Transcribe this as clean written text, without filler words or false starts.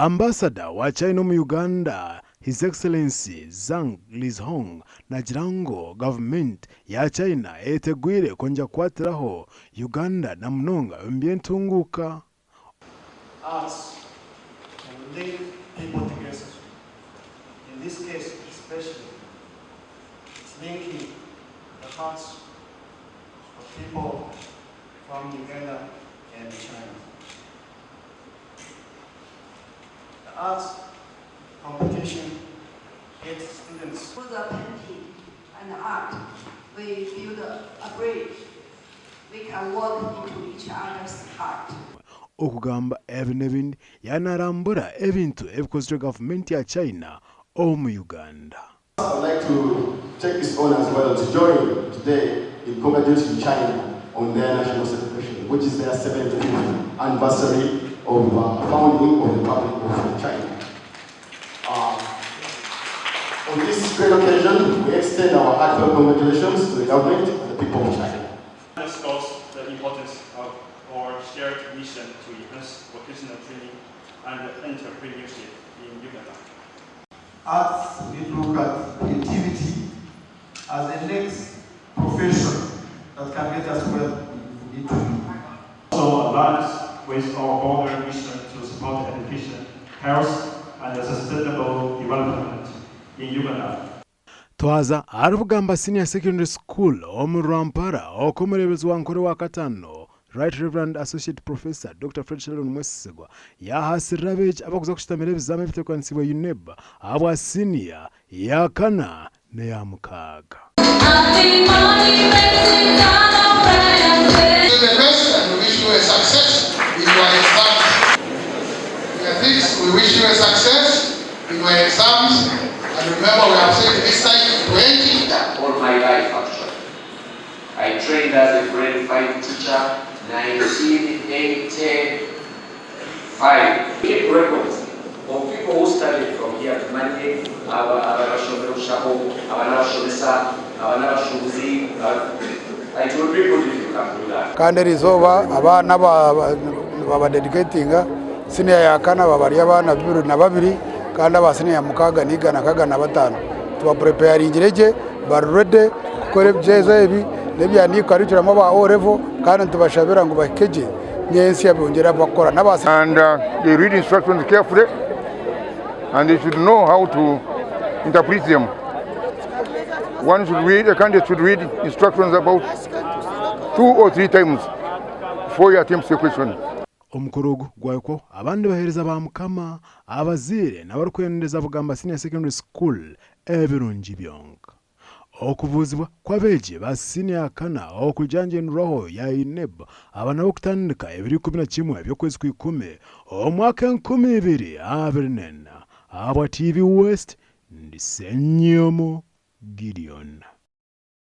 Ambasada wa China omu Uganda, His Excellency Zhang Lizhong naagira ngu gavumenti ya China eyetegwire kwongyera kukwatiraho Uganda na munonga omu by'entunguuka. Arts can link people together. In this case especially, it's linking the hearts of people from Uganda and China. The arts competition gets students Through the painting and art, we build a bridge. We can walk into each other's heart. Okugamba ebi n'ebindi yaanarambura ebintu ebikozirwe gavumenti ya China omu Uganda. I would like to take this honor as well to join today in congratulating China on their national celebration, which is their 75th anniversary of founding of the Republic of China. On this great occasion, we extend our heartfelt congratulations to the government and the people of China. Underscores the importance of our shared mission to enhance vocational training and entrepreneurship in Uganda. Arts, we need to look at creativity as the next profession that can get us where we need to be. Also aligns with our broader mission to support education, health, and sustainable development in Uganda. Twaza ahari Bugamba Senior Secondary School omuri Rwampara oku omureeberezi wa Nkore wa kataano, Right Reverend Associate Professor Dokita Fred Sheldon Mwesigwa yaahaasirira abeegi abarikuza kushutamira ebizamu ebiteekanisibwe UNEB ahabwa siniya ya kana n'eya mukaaga. The best and we wish you a success in your exams. We wish you a success in your exams and remember we have said this time 20. All my life actually. I trained as a grade 5 teacher 1985. Keep records of people who studied from here tumanye abashomera obushaho, abanabashomesa, abanabashubuzi. It will be good if you can do that. Kandi eriizooba abaana nibabadedicatinga siniya ya kana baba bari abaana 22 kandi aba siniya ya mukaaga ni 165. Tubapreparingire gye, bari ready kukora ebigyezo ebi n'ebya new curriculum aba O level, kandi nitubashabira ngu bahike gye nyentsya bongyere bakukora n'aba And they read instructions carefully and they should know how to interpret them. One should read, a candidate should read instructions about two or three times before he attempts a question. Omukoro ogu gwahikwaho abandi baheereza ba Mukama, abazaire n'abarikwendeza Bugamba Senior Secondary School ebirungi byonka. Okubuuzibwa kw'abeegi ba siniya ya kana okugyangyendwaho ya UNEB aba n'ab'okutandika ebiro 11 by'okwezi kwa ikumi omwaka 2024. Ahabwa TV West, ndi Ssenyomo Gideon.